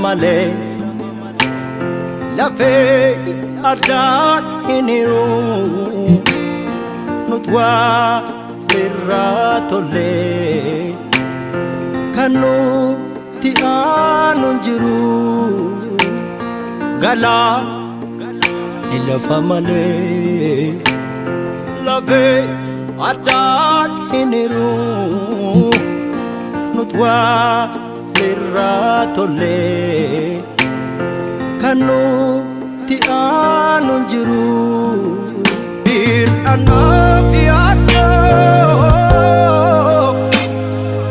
Malee lafee addaan hin hiru nut waa irraa tollee kan nuti aanu hin jiru galaa ni lafa malee lafee addaan hin hiru nut waa irraa tollee kan nuti aanu hin jiru. Hir'annaaf yaaddoo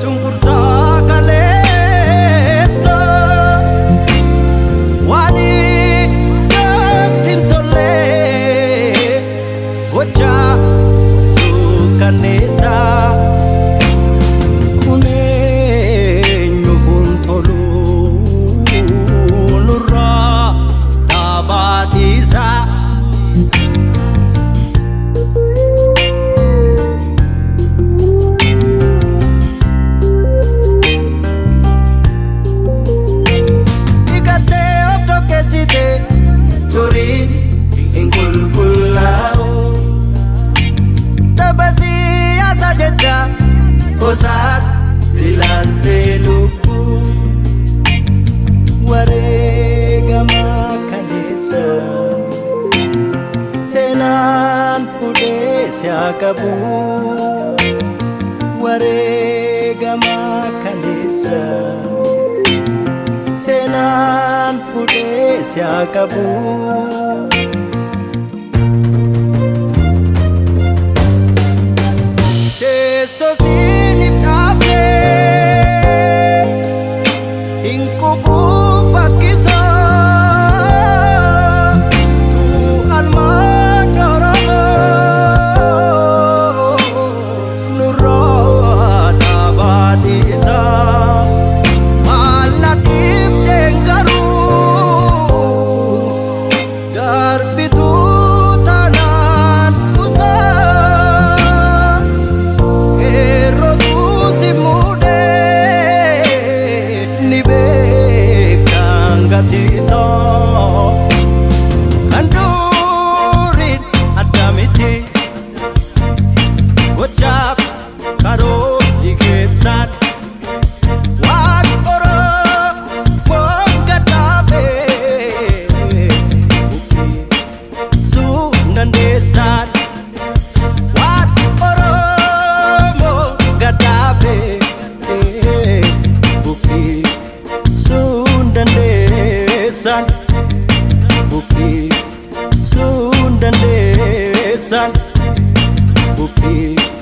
cunqursaa kaleessa waan iddootti hin tolle gochaa suukanneessaa kun eenyuuf hin tolu nurraa dhaabaatiisaa. Dhiqattee of dhoqqeessite turiin hin qulqullaa'u. Dabasii haasaa jecha gosaatti ilaaltee lubbuu. Wareegama kaleessa seenaan hudhee si haa qabu. Wareegama kaleessa seenaan hudhee si haa qabu. Teessoo siiniif dhaabnee hin kukubakkisa. Almaan Oromoo nurraa dhaabaatiisa. Maal dhiibdeen garuu darbituu taanaan busaa. Qeerrootu si muudee ni beekan gatiisaa. Kan duriin adda miti gochaaf karoorri keessaan waan Oromoon gadhaabee buqqisuu dandeessaan. Waan Oromoo gadhaabee buqqisuu dandeessaan. Buqqisuu dandeessaan. Buqqisuu.